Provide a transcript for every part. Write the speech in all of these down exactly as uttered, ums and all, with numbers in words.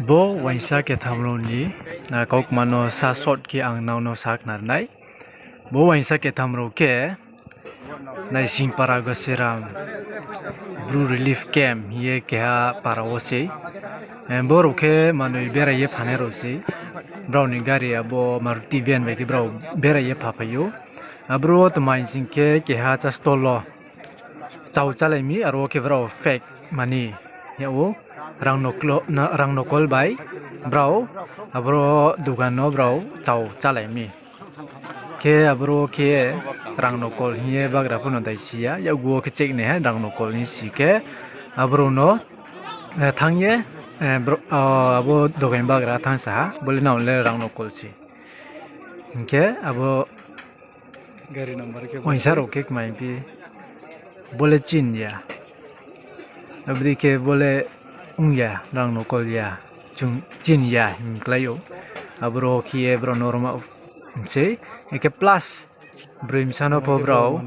Bo uaingsa ketham rao ni, ah, kaukma no sa short khe ang nrao no sakhnari nai. Bo uaingsa ketham rao khe Naisingpara Gasiram Bru Relief Camp hing ye keha para wo sei. Eh, bo rao khe manoi berai ye phanai rao sei. Brao ni gari abo Maruti van bai khe brao berai ye phaphai ou. Abro tma hing sing khe keha cha stall wo chau chálai mi, aro wo khe brao fake mani yag ou, rang no klo-, na-, rang no kol bai brao abro dukan no brao chau chálai mi. Khe abro khe rang no kol hing ye bagra pho no dai si ya, yakgu wo khe check nai ha, rang no kol hing si khe abro no, eh, thanng ye, eh, bro-, ah, abo dokain bagra thanng sa ha, bo le nang le rang no kol se. Hing khe abo uaingsa rao khe kmai phi, bo le chini ya. Abo dei khe bo le ong ya, rang no kol ya, chung chini ya hing klái ou. Abro khe ye brao no roma sei. Akhe plus broi bsa no pho brao,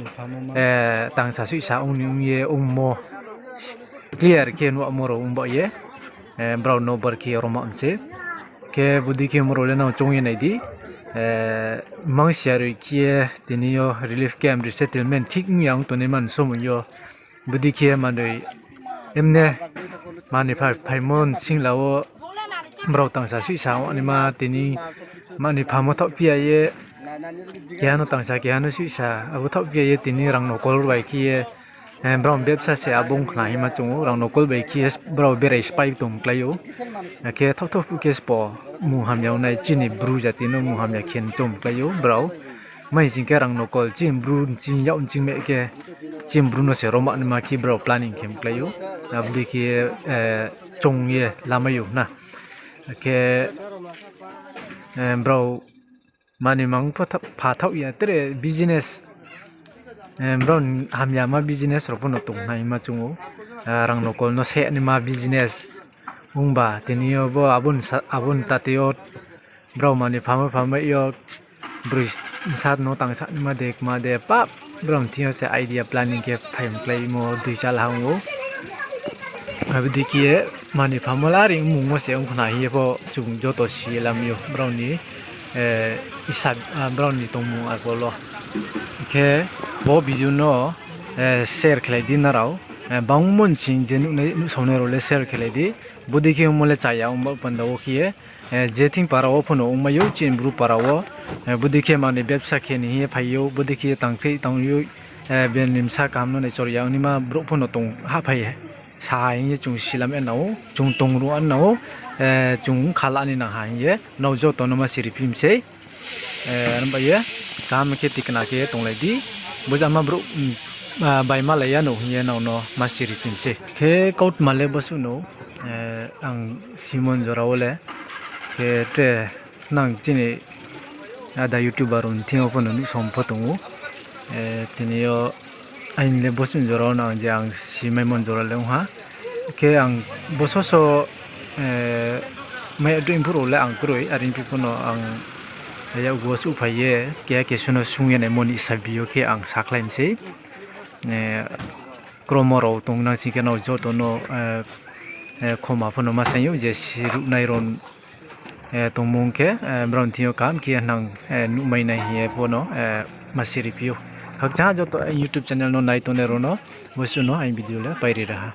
eh, tangsa suihsa ong ni ong ye ongmo clear khe nuhmo rao ong ba ye, eh, brao no bar khe roma sei. Khe bodei khe mo rao le nang choung ye nai di, eh, mangsi aroi khe ye tini yo relief camp resettlement thik ong ya ong tongnai man somoi yo. Bodei khe manoi emne mani pha-, phaimo ni singla wo brao tangsa suihsa ongnaima tini mani phamo thaohphi ya ye, keha no tangsa, keha no suihsa, abo thaohphi ya ye tini rang no kol bai khe ye, eh, brao ni bepsa se abo ong khna hima chung ou, rang no kol bai khe ye brao berai spái tong klái ou. Akhe thaoh thaoh phuh khe sbo munghamya ong nai, chini Bru jati no munghamya khe choung klái ou brao. Mai sing khe rang no kol, chini Bru chini yak ching meh khe, chini Bru no se roma naima khe brao planning khe klái ou. Abo dei khe, eh, choung ye lamai ou na. Akhe, eh, brao mani mang pho tha-, pha thaoh ya, tre business, eh, brao hamyama business rao pho no tong naima chung ou. Eh, rang no kol no se naima business ongba, tini yo bo abo ni sa-, abo ni tate yo brao mani phamo phamo yo broi bsa no tangsa naima de kma de pap, brao ni thing yo se idea planning khe phai mkláimo dui chálha ong ou. Abo dei khe ye mani phamo lari ongmungmo se ong khna hing ye pho chung joto si ye lamai ou brao ni, eh, isa, ah, brao ni tongmung arphuh wo. Khe bo video no, eh, share khlai di nrao, eh, bangmo ni sing je nuhnai, nuhsaonai rao le share khlai di. Bodei khe ongmo le chaya ongba panda wo khe ye, eh, je thing para wo pho no ongmai ou, chini Bru para wo, eh, bodei khe manoi bepsa khe ni hing ye phai ou, bodei khe tangkhreh tang ou, eh, bini bsa kaham no nai chor ya ongnaima brouh pho no tong hahphai sa ha hing ye chung silam nai ou, chung tong ruh nai ou, eh, chung khala ni nang ha hing ye nrao joto no ma siri phi mi sei. Eh, aro bai ye kaham khe tikna khe tonglai di, bojama brouh, mm, ah, bai malai ya nou hing ye nrao no ma siri phi mi sei. Khe kautma le bosuh nou, eh, ang simon jora wo le, khe tre nang chini ada YouTuber rao ni thing yo pho no nuhsao pho tong ou. Eh, tini yo aini le bosuh jora wo no ang je ang simaimo jora le ong ha. Khe ang bososo, eh, mai adroih phuh rao le ang kroi, are phi pho no ang yakgu wo suhphai ye, keha kesu no sung ye naimo ni sabi yo khe ang sakhlai mi sei. Eh, kromo rao tongnang sing khe nrao joto no, eh, eh, khoma pho no ma saing ou je siruhnai rao, eh, tongmung khe, eh, brao ni thing yo kaham khe nang, eh, nuhmai nai hing ye pho no, eh, ma siri phi ou. Khakchang ha joto aini YouTube channel no nai tongnai rao no, bosuh no aini video le pairi ra ha.